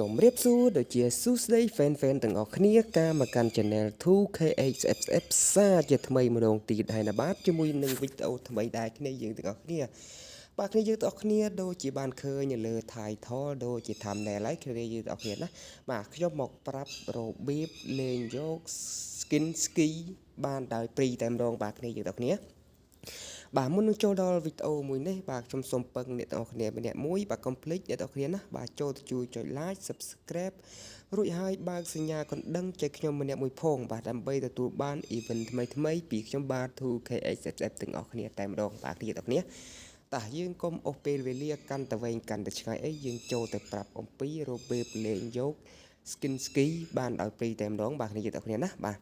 ជំរាបសួរដូចជាសួស្តី fan fan ទាំងអស់គ្នាការមកកាន់ Channel 2KHFF សាជាថ្មីម្ដងទៀតហើយណាបាទជាមួយនឹងវីដេអូថ្មីដែរគ្នាយើងទាំងអស់គ្នាបាទគ្នាយើងទាំងអស់គ្នាដូចជាបានឃើញនៅលើ title ដូចជា thumbnail ហើយគ្នាយើងទាំងអស់គ្នាណាបាទខ្ញុំមកប្រាប់របៀបលេងយក skin ski បានដោយ free តែម្ដងបាទគ្នាយើងទាំងអស់គ្នាបាទមុននឹងចូលដល់វីដេអូមួយនេះបាទខ្ញុំសូមពឹងអ្នកទាំងអស់គ្នាម្នាក់មួយបាទកុំភ្លេចអ្នកទាំងអស់គ្នាណាបាទចូលទៅជួយចុច like subscribe រួចហើយបើកសញ្ញាកណ្ដឹងចុចខ្ញុំម្នាក់មួយផងបាទដើម្បីទទួលបាន event ថ្មីថ្មីពីខ្ញុំបាទ 2KHFF ទាំងអស់គ្នាតែម្ដងបាទគ្នាទាំងអស់គ្នាតោះយើងកុំអូសពេលវេលាកាន់តែវែងកាន់តែឆ្ងាយអីយើងចូលទៅប្រាប់អំពីរបៀបលេងយក skin ski បានដោយ free តែម្ដងបាទគ្នាទាំងអស់គ្នាណាបាទ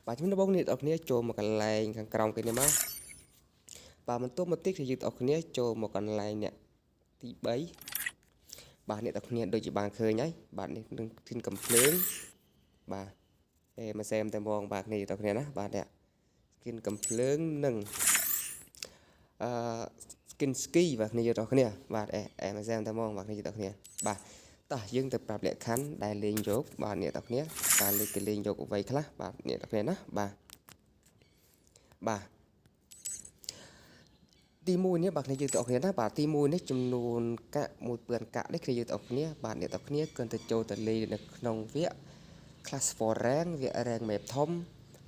បាទជំរាបបងអ្នកទាំងអស់គ្នាចូលមកកន្លែងខាងក្រោមគេនេះមកបាទបន្ទាប់មកទៀតគឺយើងទាំងអស់គ្នាចូលមកកន្លែងអ្នកទី3បាទអ្នកទាំងគ្នាដូចជាបានឃើញហើយបាទនេះនឹងធីនកំភ្លើងបាទអេមកសែមតែហ្មងបាទគ្នាទាំងគ្នាណាបាទអ្នក skin កំភ្លើងនិងអឺ skin ski បាទគ្នាទាំងគ្នាបាទអេអេមកសែមតែហ្មងបាទគ្នាទាំងគ្នាបាទតោះយើងទៅប្រាប់លក្ខខណ្ឌដែលលេងយកបាទអ្នកទាំងគ្នាតើលេងគេលេងយកអ្វីខ្លះបាទអ្នកទាំងគ្នាណាបាទបាទទី1នេះបាទគ្នាយើងទាំងអស់គ្នាណាបាទទី1នេះចំនួនកាក់1000កាក់នេះគ្នាយើងទាំងអស់គ្នាបាទអ្នកទាំងគ្នាគ្រាន់តែចូលទៅលេងនៅក្នុងវគ្គ Clash for Rank វគ្គ Rank Map ធំ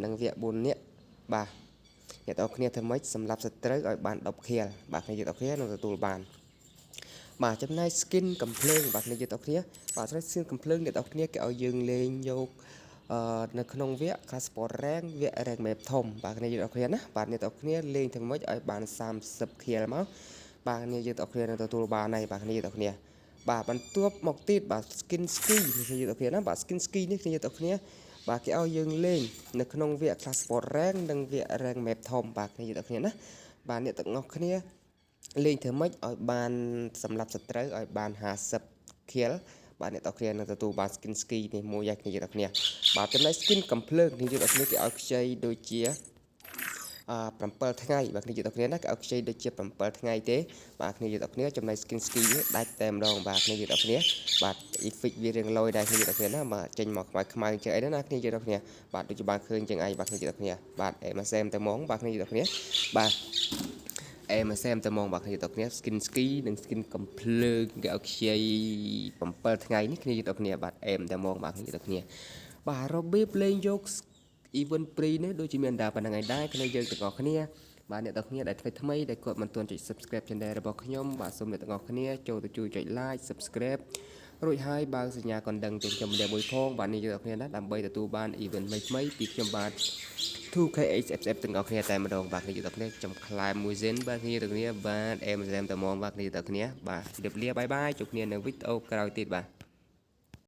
និងវគ្គ4នាក់បាទអ្នកទាំងអស់គ្នាធ្វើម៉េចសម្រាប់សត្រូវឲ្យបាន10 kill បាទគ្នាយើងទាំងអស់គ្នានឹងទទួលបានបាទចំណែក skin កំភ្លើងបាទគ្នាយើងទាំងអស់គ្នាបាទចំណែក skin កំភ្លើងអ្នកទាំងអស់គ្នាគេឲ្យយើងលេងយកអឺនៅក្នុងវគ្គ Clash for Rank វគ្គ Rank Map ធំបាទគ្នាយើងទាំងអស់គ្នាណាបាទអ្នកទាំងអស់គ្នាលេងធ្វើម៉េចឲ្យបាន30 kill មកបាទគ្នាយើងទាំងអស់គ្នានឹងទទួលបានហើយបាទគ្នាយើងទាំងអស់គ្នាបាទបន្ទាប់មកទៀតបាទ skin ski នេះគ្នាយើងទាំងអស់គ្នាណាបាទ skin ski នេះគ្នាយើងទាំងអស់គ្នាបាទគេឲ្យយើងលេងនៅក្នុងវគ្គ Clash for Rank និងវគ្គ Rank Map ធំបាទគ្នាយើងទាំងអស់គ្នាណាបាទអ្នកទាំងអស់គ្នាលេងធ្វើម៉េចឲ្យបានសម្រាប់សត្រូវឲ្យបាន50 kill បាទអ្នកទាំងគ្នានឹងទទួលបាន skin ski នេះមួយហើយគ្នាទាំងគ្នាបាទចំណែក skin កំភ្លើងគ្នាយើងទាំងគ្នាគេឲ្យខ្ចីដូចជាអ7ថ្ងៃបាទគ្នាយើងទាំងគ្នាណាគេឲ្យខ្ចីដូចជា7ថ្ងៃទេបាទគ្នាយើងទាំងគ្នាចំណែក skin ski នេះដាច់តែម្ដងបាទគ្នាយើងទាំងគ្នាបាទ effect វារៀងលយដែរគ្នាយើងទាំងគ្នាណាបាទចេញមកខ្មៅខ្មៅចឹងអីណាគ្នាយើងទាំងគ្នាបាទដូចជាបានឃើញចឹងអីបាទគ្នាយើងទាំងគ្នាបាទអេម៉ាសែមតែហ្មងបាទគ្នាយើងទាំងគ្នាបាទអេម៉ាសែមតែហ្មងបាទគ្នាទាំងគ្នា skin ski និង skin កំភ្លើងគេឲ្យខ្ចី7ថ្ងៃនេះគ្នាយើងទាំងគ្នាបាទអេមតែហ្មងបាទគ្នាទាំងគ្នាបាទរបៀបលេងយក event free នេះដូចជាមានដាប៉ុណ្្នឹងឯងដែរគ្នាយើងទាំងអស់គ្នាបាទអ្នកទាំងគ្នាដែលថ្មីថ្មីដែលគាត់មិនទាន់ចុច subscribe channel របស់ខ្ញុំបាទសូមអ្នកទាំងអស់គ្នាចូលទៅជួយចុច like subscribe រួចហើយបើកសញ្ញាកណ្ដឹងទាំងខ្ញុំម្នាក់មួយផងបាទនេះយើងទាំងគ្នាណាដើម្បីទទួលបាន event ថ្មីថ្មីពីខ្ញុំបាទ 2KHFF ទាំងអស់គ្នាតែម្ដងបាទគ្នាយើងទាំងគ្នាចំខ្លែមមួយសិនបាទគ្នាទាំងគ្នាបាទអែមសែមតែហ្មងបាទគ្នាទាំងគ្នាបាទជម្រាបលា bye bye ជួបគ្នានៅវីដេអូក្រោយទៀតបាទ។